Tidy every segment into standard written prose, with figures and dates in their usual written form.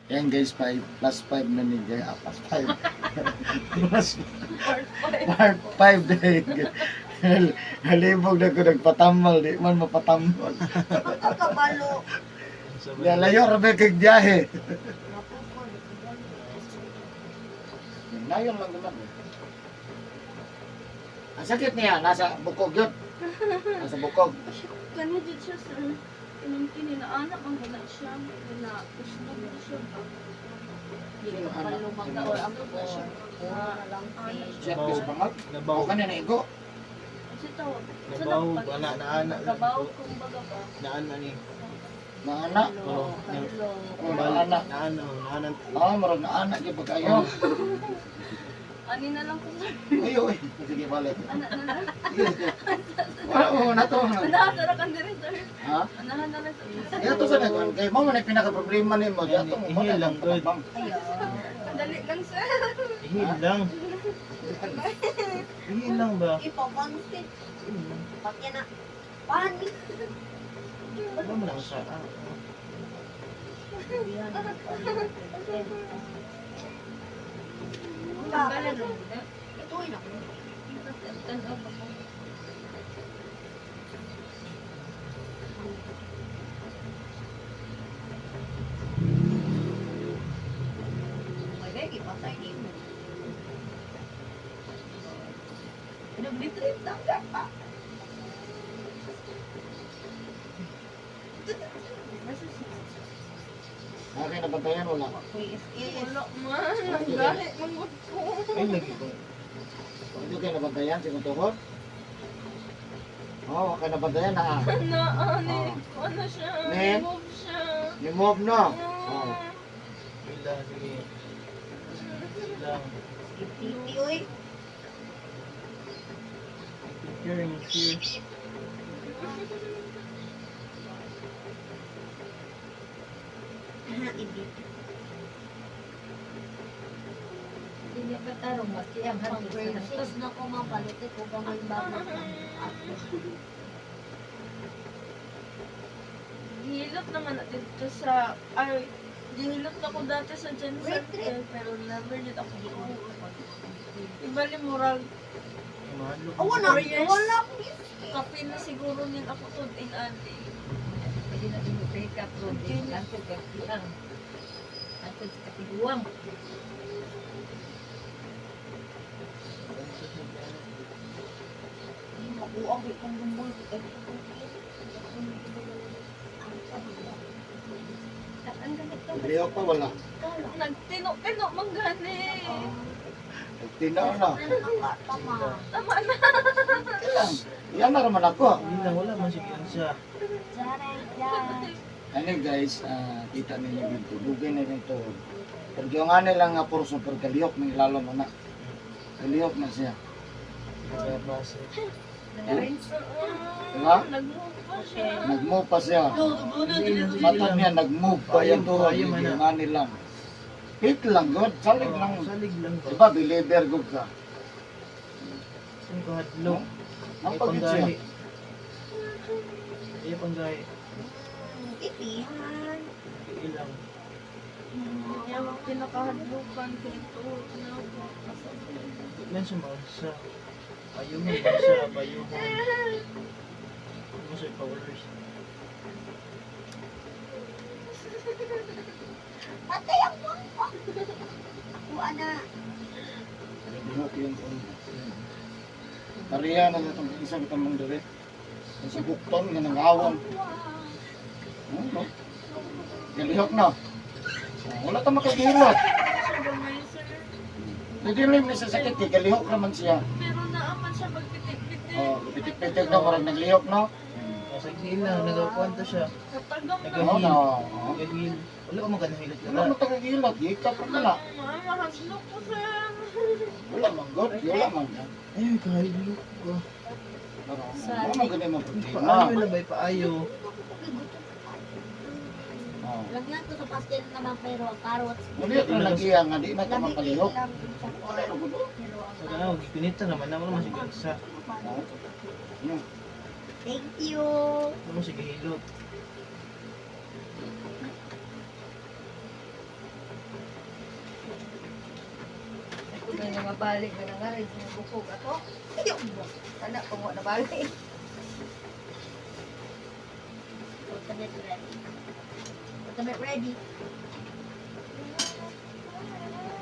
Yan guys, 5 plus 5 na ni guys. Ah, plus 5. Plus Part 5. part 5 na yun, guys. Halibog na ko nagpatamal, di man mapatamal. Pagkakabalo. Ya, layo rabe kay biyahe. Layo lang naman, eh. Ang sakit niya, nasa bukog yun. Nasa bukog. Kani jud siya, sir. Inong kininaanak ang gana siya. Gana, gusto ko siya ba? Sino anak? Palumang ang puro na lang. Siya, sa bangag. Nabaw. O kanin na igo. Kasi tawag. Sa Nabaw, nagpag- ana, naana. Nabaw kung baga ba. Naana ni. Naana. Oo. Hello. O naana. Naana, naana. Ah, marag naana gyud pagkayo. Ani na lang ko, sir. Uy, uy. Sige, balik. Ana na lang. Sige, sige. Wala, oo, nato. Anahan na lang diri, sir. Ha? Anahan na lang, sir. Kaya to sa nagwan kay mo man pinaka problema nimo di ato mo Ihil man lang, good. Dali lang, sir. Ihil lang. Ihil lang ba? Ipapansit. Pati na. Pan. Wala mo lang siya. Ah, Ito ay naku. Tanaw ba ko? Ay, ipatay ni mo. Nag-retrieve na ka pa. Okay na bantayan wala. Wala man. Nanggahi man gud ko. Ay, lagi ko. Hindi kayo nabantayan sa tuhod. Oh, okay na bantayan na. Na, ani. Ano siya? Nen? Move siya. Ni move no. Oh. Ihil lang, sige. Ihil lang. Titi, oy. Take care and fear. Hindi pa tarong maski ang Pag hantod grade sa 6 na ko mapaluti ko gamay bago. Gihilot naman na dito sa, ay, gihilot ako dati sa Gen Center, pero never did ako giuwi. Ibali murag, Mahalo. Oh, wala. 4 years. Wala. Kape na siguro nin ako to in ate. Pwede na din pick up road. Hantod kay ang hantod sa katiguang. Makuha ko itong gumbol. Ang gamit to. Lihok pa wala. Nagtino-tino man gani. Tinaw na. Tama. Tama na. Kailang. Yan na raman ako. Ihil lang, wala man sige siya. Ano guys, kita ninyo dito. Dugay na yung tuhod. Pero yung ano lang nga puro super kalihok, may lalo mo na. Kalihok na siya. Nagabasa. Diba? Nag-move pa siya. Nag-move pa siya. Mata niya, nag-move pa yung tuhod. Ayaw man na. Yung ano lang. Hit lang, God. Salig lang. Salig lang ba? Diba, believer good ka. Saan ko hadlok? Ang Ay, pagit siya. panggahi. Ay, panggahi. Itihan. Ihil lang. Niya pinakahadlukan ko ito. Na ako. Man siya maunsa. Ayaw mo ba siya? Bayo mo. Ano siya powers? Patay ang bangko. Ako, ana. Lihok yun. Pareha na itong isa kitang mong diri. Ang si Bukton nga nangawan. Ano? Galihok na. Wala ta makagilot. Siya gamay, sir. Nadilim ni sa sakit kay galihok naman siya. Pero naaman siya magpitik-pitik. Oh, pitik-pitik na murag naglihok no. Sa ihil lang, nagakwanta siya. Katagam na. Oo na. Nagahil. Wala ko magkanahilot Wala mo tagagilot, gikap ra na. Mahadlok ko, sir. Wala man god, wala man. Ay, kahilok ko. Wala man gani mo problema. Paayo na ba? Paayo. Oh. Lagyan ko sa pastel naman pero ang carrots. Muli ra nagiya nga di na ta mapalihok. Lang dun sa Wala ra gud. Pero ang Sa ganaw, gikunita naman na. Wala man sige sa. Oh. Ano? Thank you. Wala man sige hilot. May mga balik na nangarin sa bukog ato. Ayaw mo. Sana kung wala balik. Ultimate ready. Ultimate ready.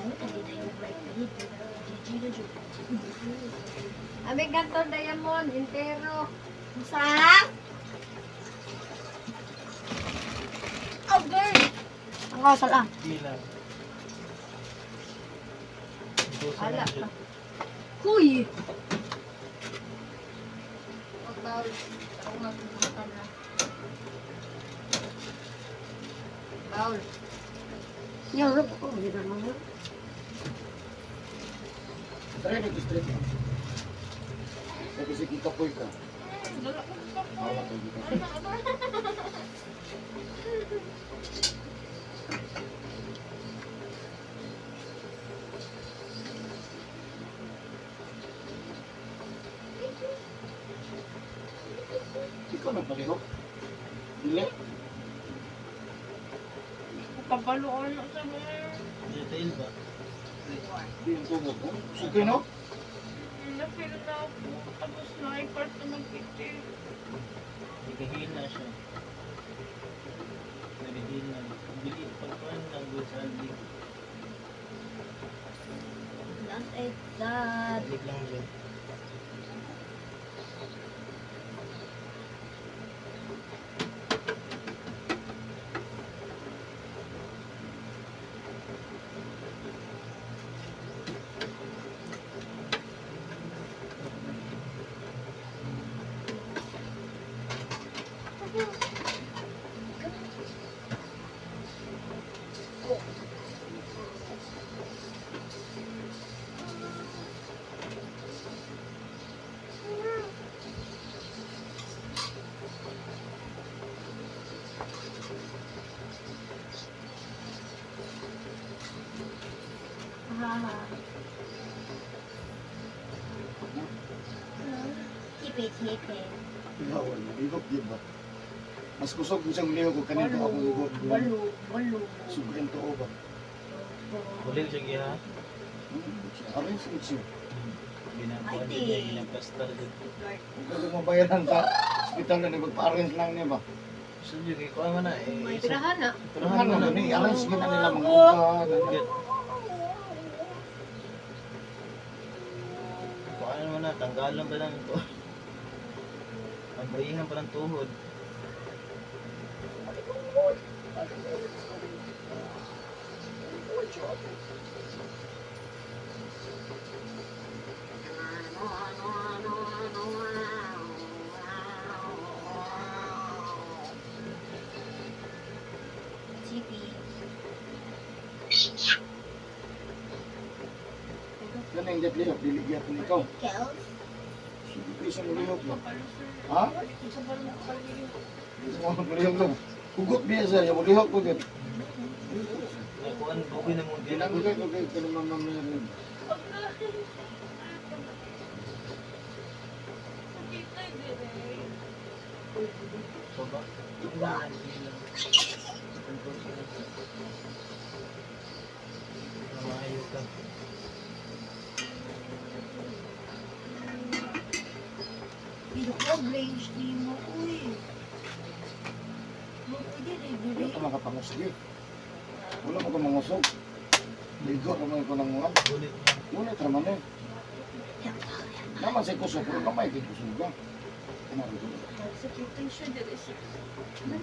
Ano, hindi tayo ready. GG na jud. Aming kanton Diamond, entero. Sa? Oh, girl! Ang kasal ah. Pila. Ito sa Ala. lang. Huy! Magbawal. Ako nga pumunta na. Bawal. Yung ko, hindi na naman. Try na straight na. Sabi si Kikapoy ka. Dala ko pa po. Wala kay Kikapoy. Ikaw nagpalihok? Dili. Kabalo ano sa mga. Detail ba? Di yung tubog. Oh. Sige no? Na-feel na ako. Tapos na part na mag-itik. Nagahina siya. Nagahina. Dili, pagkuhan lang doon sa aldi. Don't eat that. Balik lang dyan. Keep it, keep it. Ilawan, lihok di ba? Mas kusog mo siyang lihok kung kanito ako lihok. Walo, walo. Sugrin to ba? Balik siya giha. Arin sa siya. Ginakuhan Ay, din di. niya, ginaplastar din. Kung kasi mabayaran sa ospital na magpa-arrange lang niya ba? Gusto niyo, kay kuha man na eh. Pirahan na. Pirahan Ano mo na. na ni arrange gina nila mga uka. Good. Kuhaan mo na, tanggalan pa lang ito. Ang pa ng tuhod. GP. Yan ang jet lihok, dili gyapon ikaw. Kels? Sige, please ang lihok ba? Kabalo sir. Ha? Kabalo makalihok. Please mo ang lihok lang. Hugot biya sir, yung lihok ko gyud. Nakuhaan, okay na mo. Ginang ko kay kay mama Mary. Sakit na dire. Baba. Ang bilang. Control siya. Maayo ka. Dito ko, range di mo ko eh. Mo ko din eh, Wala dire. ka makapangusgi. Wala mo ka mangusog. Ligo ka man ko nang uwan. Ulit na. Ngunit raman eh. Naman sa kusog, pero kamay kay kusog ka. Ano rin? Sakit na siya dire sir.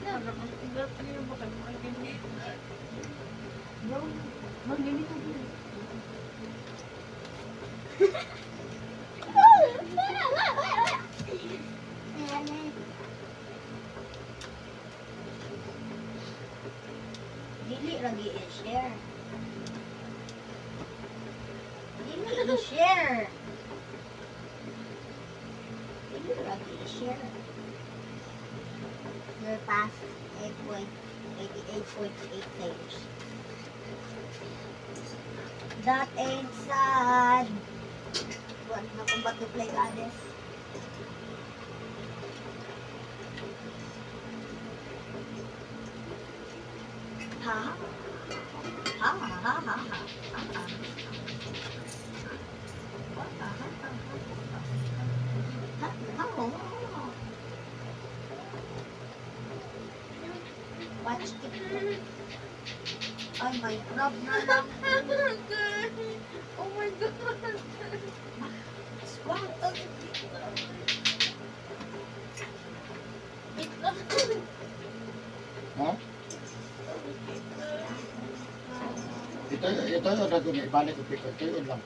Para ang ugat niya baka maginit. Bro, manginit ko din. Dili lagi i-share. Dili i-share. Dili lagi i-share. Your past 8.88.8 times. That ain't sad. Wala na kung butterfly goddess. Ha? Ha ha ha ha ha. Ha, ha. Ay, may crab na lang. Oh my God. Wow. Wait lang. Ha? Ito, ito yung rago niya. Ibalik ko piko. Ito yun lang.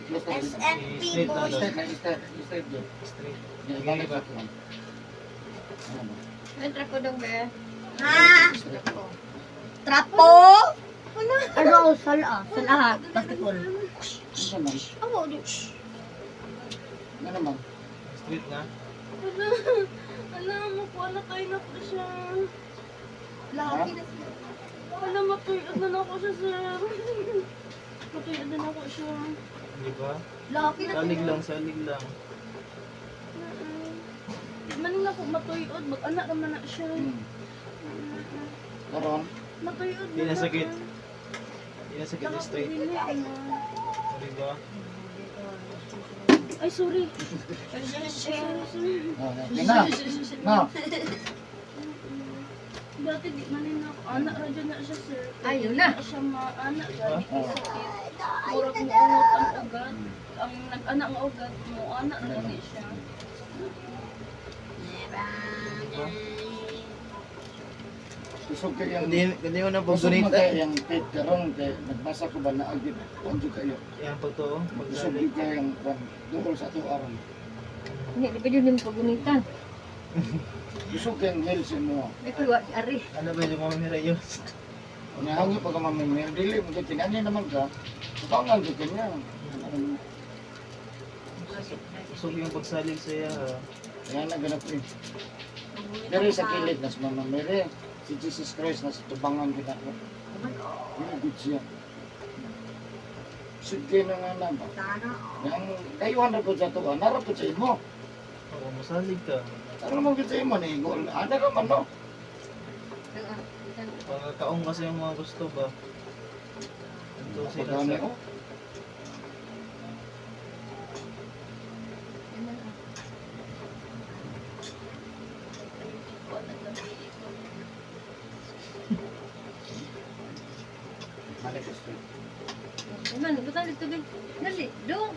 I-close na rin. SNP Straight na boy. lang. Straight na, straight. Straight yun. Straight. Yan, ibalik ko lang. Ano ba? Ano trapo dong be? Ha? Straight. Trapo? Ano? Sala. Sala. Basketball. Ano naman? Amo, di. Ano naman? Straight na. Wala. Wala, makuha na tayo na po siya. Lagi na sila. Wala, matuyod na na ako siya, sir. Matuyod na na ako siya. Di ba? Lagi na Salig sila. lang, salig lang. Di man na ako matuyod. Mag-anak naman na siya. Karon, Matuyod Di na sakit. na. Di na sakit yung straight. Nakapagili na. Di ba? Ay, sorry. Ay, sorry, sorry. Oh, yan na. Na. Dati di man na ako. Anak ra dyan na siya, sir. Ayun na. Di siya ma-anak. Gani Oo. sakit. Murag mo ungot ang ugat. Ang nag-anak nga ugat mo, anak ra gani siya. Di ba? Kusog kayo ang Hindi, hindi mo na Kusog man paggunita. kayo ang tape karon kay nagbasa ko ba na agit onjo kayo. Yan, pagtuo. Kusog Pagsalig. gyud kayo ang kwan duol sa ato aron. Hindi, di ba yun yung pagunitan? Kusog kayo ang health sa imo. May kuwa, ari. Ano ba yung mga mirayos? Unahangi pag mamimir dili mo kay kinanya naman ka. Tubangan jud kanya. Kusog yung pagsalig sa iya. Ha. Kaya na ganap eh. Pero sa kilid nas Mama Mary, si Jesus Christ nasa tubangan gid ako. Ano gud siya. Sud kayo na nga na ba? Sana. Yang kayuhan ra pud sa tuwa, nara pud sa imo. Oo, masalig ka. Ano naman gud sa imo ni gol. Ana ra man no. Pagkakaong kasi yung mga gusto ba? Ito sila Pagani sa... oh. Balik ko straight. Man, butang dito be. Dali, dong.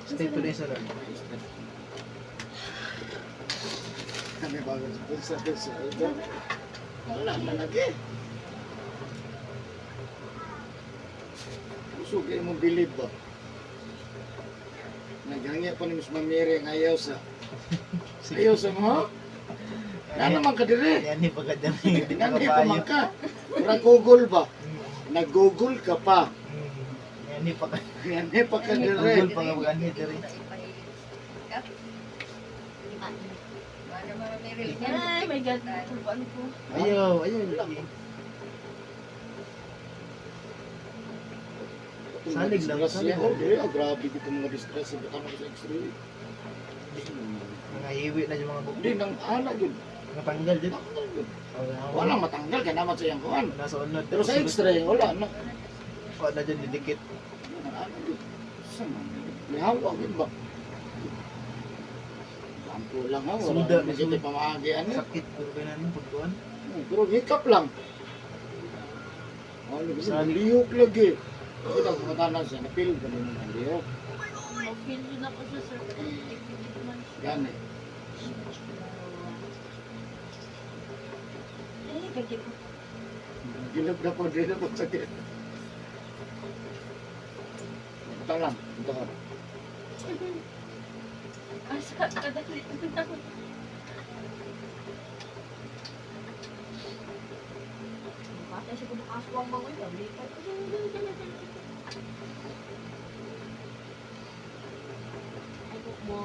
Straight to sa lang. Straight. Kami bago sa sa sa. Wala man lagi. Usog kayo mong bilib ba? Naghangya pa ni Miss Mamere ang ayaw sa. Ayaw sa mo? Na naman ka dire. Yan ni pagkadami. Nandi pa man ka. Murag Google ba? Nag-Google ka pa. Yan ni pagka... Yan pa ka dire. Google pa nga pag-anhi dire. Ay, my God. Tubuan ko. Ayaw, ayaw. Lagi. Salig lang, salig Oh, lang. dire, oh, grabe dito mga distress. Baka mo sa x-ray. Mga hiwi na yung mga buko. Hindi, nang ana yun. Natanggal din. Tanggal yun. Wala. Wala matanggal kaya naman sa iyang kuan. Nasa unod. Pero sa x-ray, wala na. Wala na dyan didikit. Nang ana yun. Sa man. Lihaw yun ba? Lampo lang ha. Wala Suda, naman suda. kita pamahagi ano. Sakit. Pero kaya namin pagkuhan. Pero hikap lang. Ano, Salig. lihok lagi. Kita kumatanan siya, napil ka din ang lihok. Ma-feel yun ako siya, sir. Hindi man siya. Gani. Ay, gagi ko. Gilap na po, din na po sakit. Ito lang, ito ka. Asa, kadali na. Bata siya kung aswang mga yun. Lipat. Ay, mo.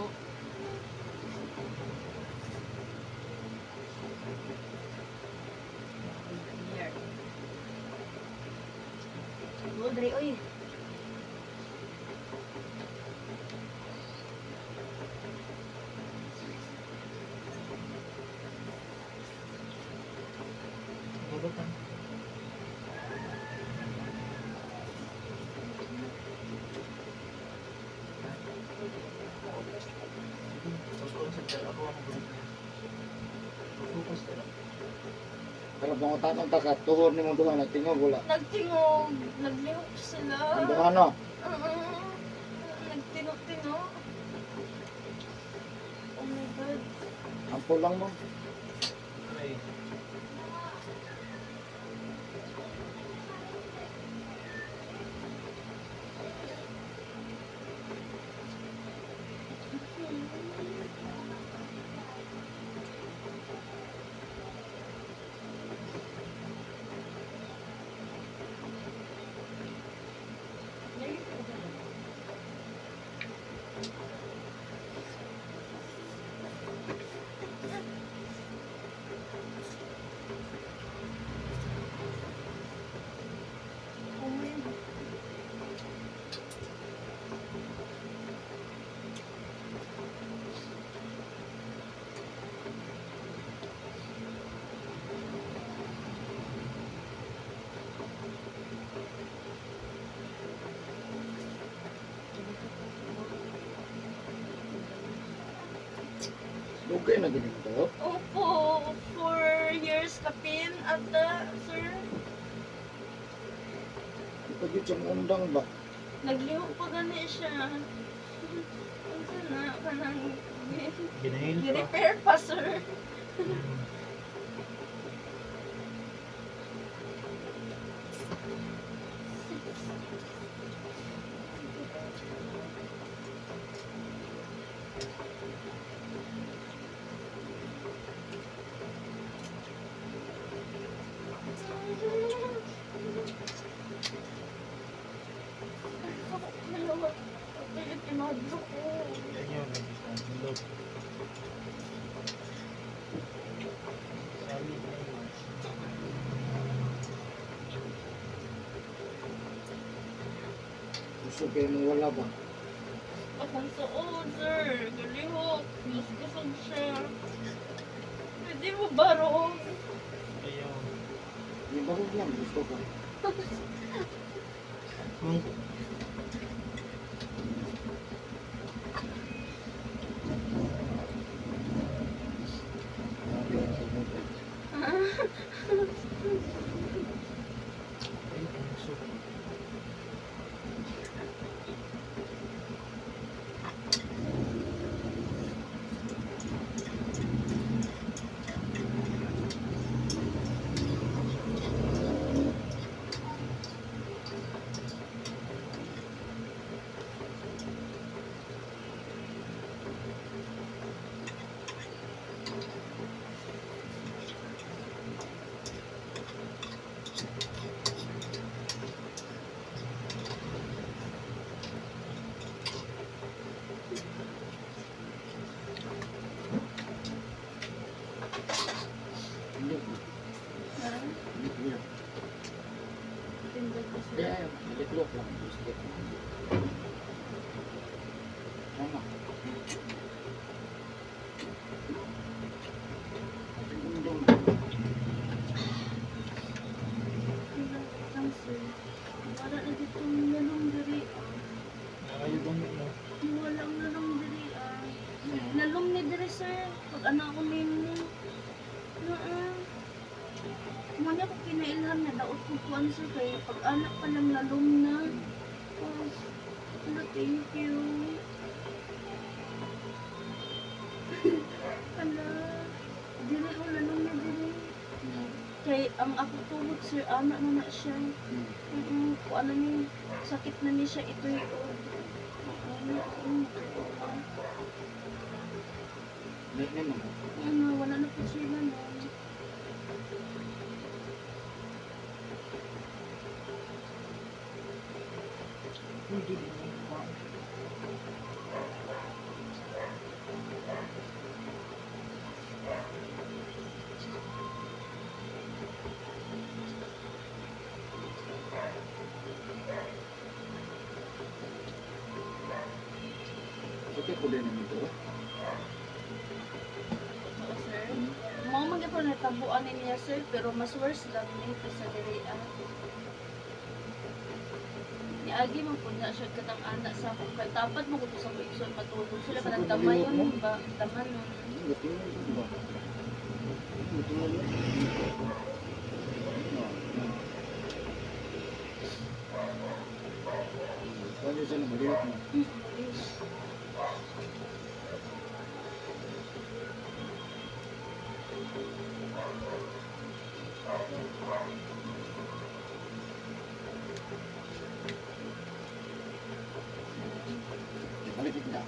Dre, oy. Burutan. Focus sa ako ang burutan. Focus na lang. Pero Napangutanong ta ka, tuhor ni mong duha, nagtingog wala. Nagtingog, naglihok sila. Ang duha no. Oo. Nagtinok-tino. Oh my God. Ampo lang mo. Ay. Oh my God. Dugay na gini to. Opo, 4 years kapin ata, sir. Di pa gyud siya undang ba. Naglihok pa gani siya. Unsa na kanang Ginahil pa. gi-repair pa, sir. Tinadlo ko. Yan yun, lagi sa bilog. Sabi na yun. Gusto kayo mo wala ba? Akong suod, sir. Galihok. Kusog siya. Pwede mo barong. Ayaw. Yung barog lang, gusto ko. Mong Grabe ang tungod, eh. ay, ang soup. Hindi. Hindi clear. Tindog ko, sir. Kaya ayaw, naliklok lang. Gusto ko. Tama. Undang. Lang, sir. Wala na dito nalong diri. Ah. Ayaw bang no? Walang nalong diri. Ah. Nalong ni diri, sir. Pag anak ko ninyo. Naa. Muna ko kinailhan na daot ko kuan sir kay pag anak pa lang lalong na. Oh, ano, thank you. Hala, diri o lalong na diri. Kay ang ako tuhod sir, anak na na siya. Kung ano ni, sakit na ni siya ito'y og. Oo, Hindi naman. ano, wala na po sila no. Uy, di ba? Sakit ko din naman ito. Oo, sir. Mao man gyud po natabuan niya sir, pero mas worse lang ni kaysa diri ah. Niagi man po na siya kanang anak sa akong kay tapat mo ko sa ko igsoon matulog sila kanang damayon ba daman nun. Hindi, tingnan ba? Hindi, tingnan mo. Malihok mo. Malihok. Balik na.